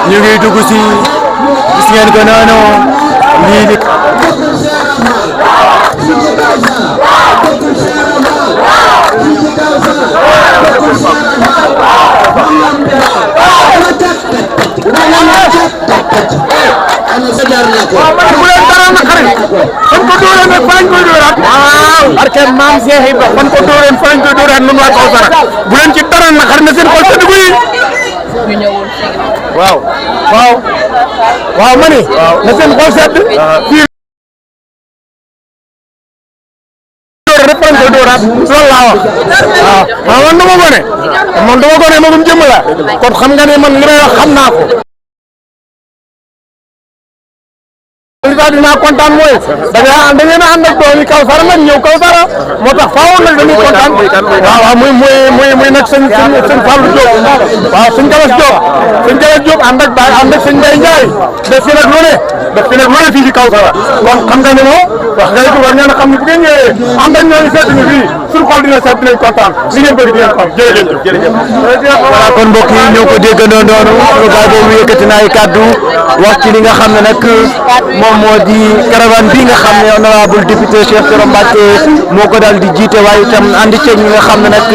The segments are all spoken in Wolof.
ñu ngi dugg si gis ngeen ko noonu lii di barke maam Cheikh Ibra fan ko dóoreen fañ ko dóoreen nun waa Kawsara bu leen ci dara na xar na seen xol tëdd guy waaw waaw waaw ma ni na seen xol sedd fii dóor rek fañ ko dóoraat loolu laa wax waaw man dama gone magum jëmm la kon xam nga ne man li may wax xam naa ko li tax dinaa kontaan mooy da ngeen a ànd ak doomi Kawsara nag ñëw Kawsara moo tax faaw nag dañuy kontaan waaw muy nag sëñ Fallou Diop waaw sëñ Galas Diop ànd ak sëñ Mbaye Ndiaye def fi nag lu ne fii ci Kawsara kon xam nga ne moom wax nga war ngeen a xam ne bu ngeen ñëwee ànd ak ñooñu seet ñu fii suñu xol dina seet dinañ kontaan li ngeen bëgg di ngeen xam jërëjëf voilà kon mbokk yi ñoo ko déggandoo noonu suñu baay boobu yëkkati na ay kàddu wax ci li nga xam ne nag moom moo di caravane bi nga xam ne honorable député Cheikh Thioro Mbacké moo ko daal di jiite waaye itam andi ceeg ñi nga xam ne nag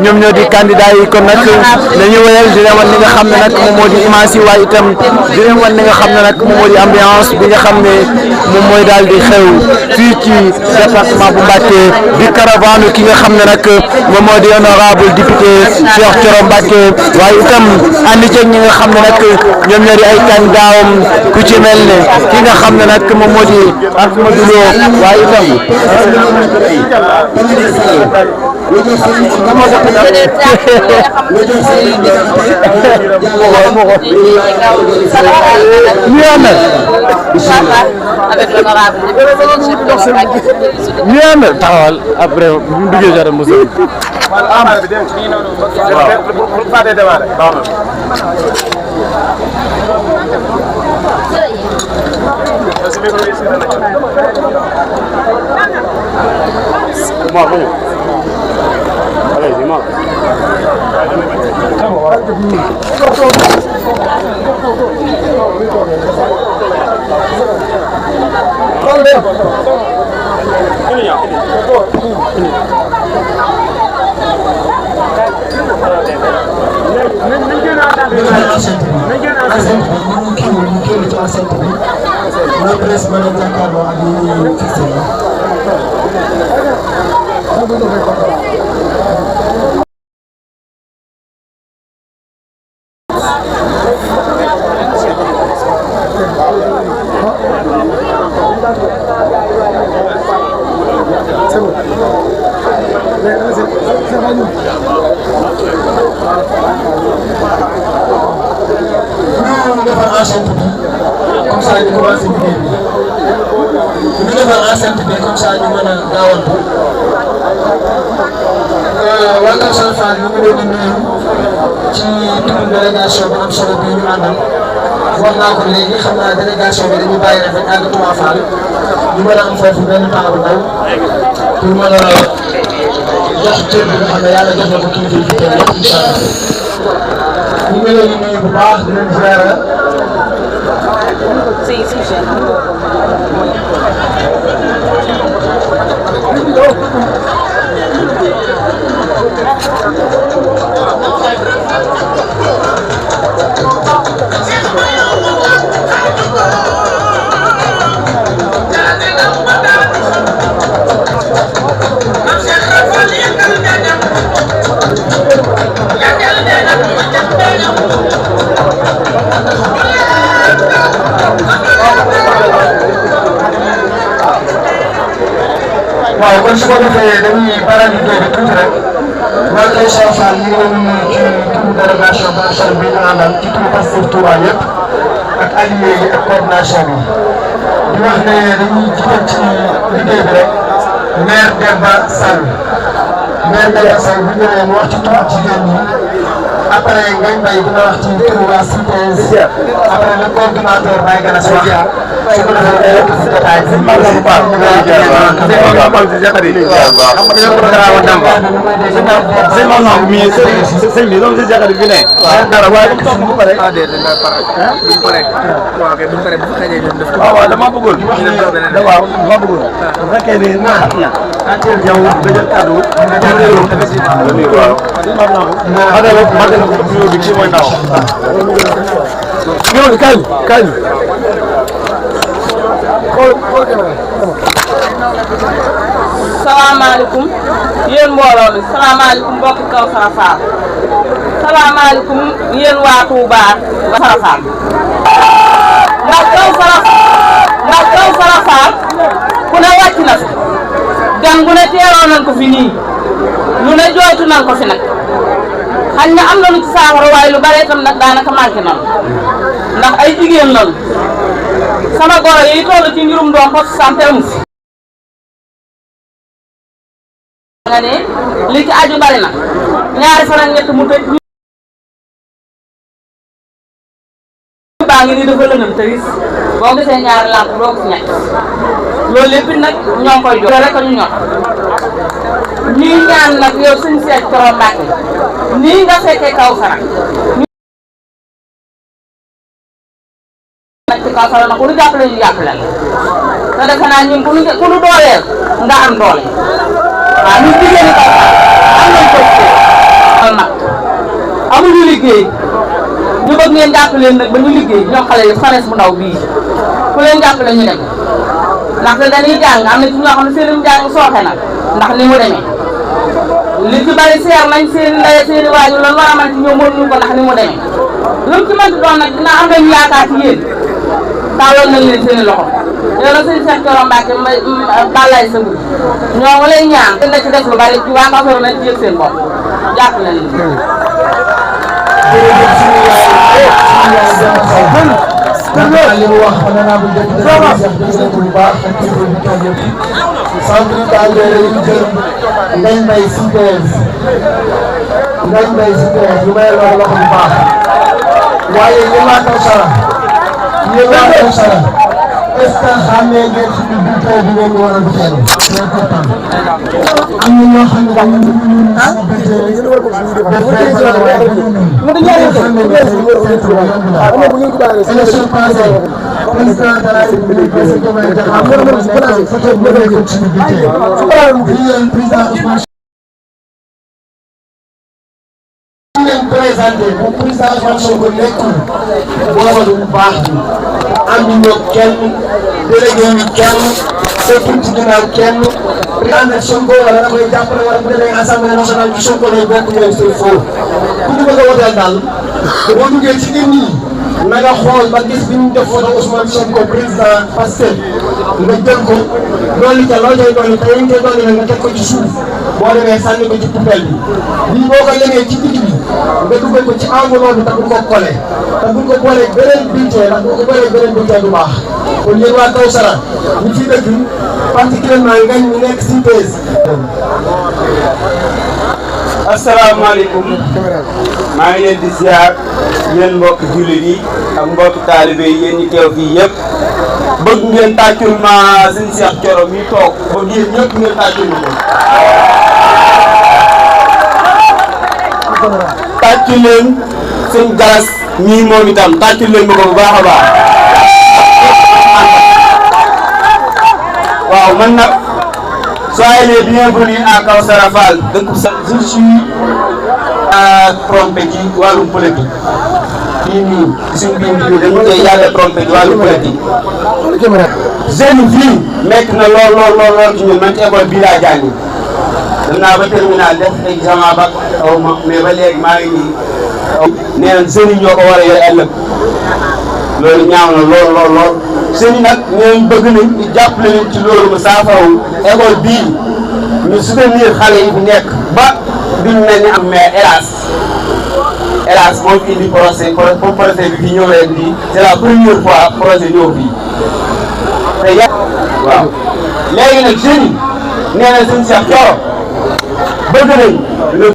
ñoom ñoo di candidat yi kon nag dañuy wéyal di leen wan li nga xam ne nag moom moo di image yi waaye itam di leen wan li nga xam ne nag moom moo di ambiance bi nga xam ne moom mooy daal di xew fii ci département bu Mbacké di caravane ki nga xam ne nag moom moo di honorable député Cheikh Thioro Mbacké waaye itam andi ceeg ñi nga xam ne nag ñoom ñoo di ay candidatam ku ci mel ne ki nga xam ne nag moom moo di Ahmadou Lo waaye itam taxawal après bu mu duggee jara musul wax naa ko léegi xam naa délégation bi dañuy bàyyi rek àgg Touba Fall ñu mën a am foofu benn temps bu ndaw pour mën a jox cër bi nga xam ne yàlla jox na ko kii bi fi tey yëpp incha allah ñu ngi leen di nuyu bu baax di leen ziara waaw kon su ko defee dañuy baral di dégg tuuti rek wala tey Cheikh Fall ñu ngi leen ci turu délégation bu am bi ñu àndal ci turu Pastef Touba yëpp ak allié yi ak coordination bi di wax ne dañuy jiital ci liggéey bi rek maire Demba Sall bu ñëwee mu wax ci turu jigéen ñi après Ngagne Mbaye dina wax ci turu waa CITES après le coordinateur Baye Gana si wax su ko defee day yëkkati si jotaay bi. sëñ bi loolu si jaxari bi ne dara waaye bu toog bu pare ah déedéet dina pare buñ pare waaw kay buñ pare bu xëjee ñu def ko waaw dama bëggoon waaw dama bëggoon bu fekkee ni na xam na yow nga jël kàddu waaw bi kii mooy ndaw ñëw kañ kañ salaamaaleykum yéen mbooloo mi salaamaaleykum mbokki Kawsara Fall salaamaaleykum yéen waa Touba Kawsara Fall ndax Kawsara Fall ku ne wàcc na fi gan gu ne teeroo nañ ko fi nii lu ne jooytu nañ ko fi nag xañ na am na lu ci saafara waaye lu bare itam nag daanaka manqué nañ ndax ay jigéen lañu sama goro yi toll ci mbirum doom poste santé amu fi nga ne li ci aju bari na ñaari fan ak ñett mu tëj baa ngi nii dafa lëndëm tëris boo gisee ñaari lamp doo ko ñett loolu lépp nag ñoo koy jox rek ñu ñor ñuy ñaan nag yow suñu seet Coro Mbacke nii nga fekkee Kawsara nag ci Kawsara nag ku ñu jàppale ñu jàppale la te defe naa ñun ku ñu dooleel nga am doole waaw ñun jigéen ñi Kawsara am nañ ko nag amuñu liggéey ñu bëgg ngeen jàppale nag ba ñu liggéey ñoom xale yi fanes bu ndaw bii ku leen jàppale ñu dem ndaxte dañuy jàng am na ci ñoo xam ne seen jàng sooxe nag ndax ni mu demee li ci bari seer nañ seen ndey seen waajur lan war a mën ci ñoom mënuñu ko ndax ni mu demee lu mu ci mënti doon nag dina am nañu yaakaar ci yéen tàllal nañ leen seen i loxo yow nag sëñ Cheikh Coro Mbacke balay sa guddi ñoo ngi lay ñaan dina ci def lu bari ci waa Kawsara nañ ci yëg seen bopp jàpp nañ leen li mu wax honorable député Cheikh dégg nañ ko bu baax ak kilifa bi toog yëpp centre daal de jël Ngagne Mbaye CITES Ngagne Mbaye CITES lu may loolu loxo bu baax waaye yéen waa Kawsara est-ce que xamee ngeen suñu bulletin bi ngeen war a bulletin c'est important am na ñoo xam ne dañu ñu élection passée président de la République Bassirou Diomaye Diakhar Faye photo bi nekkoon suñu bulletin président Ousmane présenté bu président Ousmane Sonko nekkul booba du baax bi ànduñu kenn délégué ñu kenn seetuñ ci ginnaaw kenn président Sonko wala da koy jàppale wala bu demee assemblée nationale ci Sonko lay bokk ñoom c'est faux ku ñu bëgg a woteel daal boo duggee ci nit ñi na nga xool ba gis bi ñu def photo Ousmane Sonko président Pastef nga jël ko dolli ca loo cay dolli te yéen cay dolli nag nga teg ko ci suuf boo demee sànni ko ci poubelle bi lii boo ko yemee ci digg bi nga dugal ko ci enveloppe bi te buñ ko collé te buñ ko boolee beneen bulletin ndax boo ko boolee beneen bulletin du baax kon yéen waa Kawsara ñu fi dëkk particulièrement Ngagne ñu nekk CITES. asalaamaaleykum maa ngi leen di ziar yéen mbokk jullit yi ak mbokk taalibe yi yéen ñi teew fii yëpp bëgg ngeen tàccul ma sëñ Cheikh Coro mi toog bëgg yéen ñëpp ngeen tàccul ma ko tàccul leen sëñ Galas mii moom itam tàccul leen ma ko bu baax a baax waaw man nag soyez les bienvenus à Kawsara Fall dëkk je suis trompé ci wàllum politique fii nii suñu biir dañu koy yàgg a trompé ci wàllum politique jeune fii nekk na lool ci ñun man ci école bii laa jàngi dem naa ba terminal def examen bac xaw ma mais ba léegi maa ngi nii nee na jeunes yi ñoo ko war a yore ëllëg loolu ñaaw na lool jeunes yi nag ñooñu bëgg nañ ñu jàppale leen ci loolu mu saafarawu école bii ñu soutenir xale yi fi nekk ba duñ mel ni am mais hélas moo fi indi projet bi fi ñëwee bii c'est la première fois projet ñëw fii te waaw léegi nag jeunes yi nee na sëñ Cheikh Coro bëgg nañ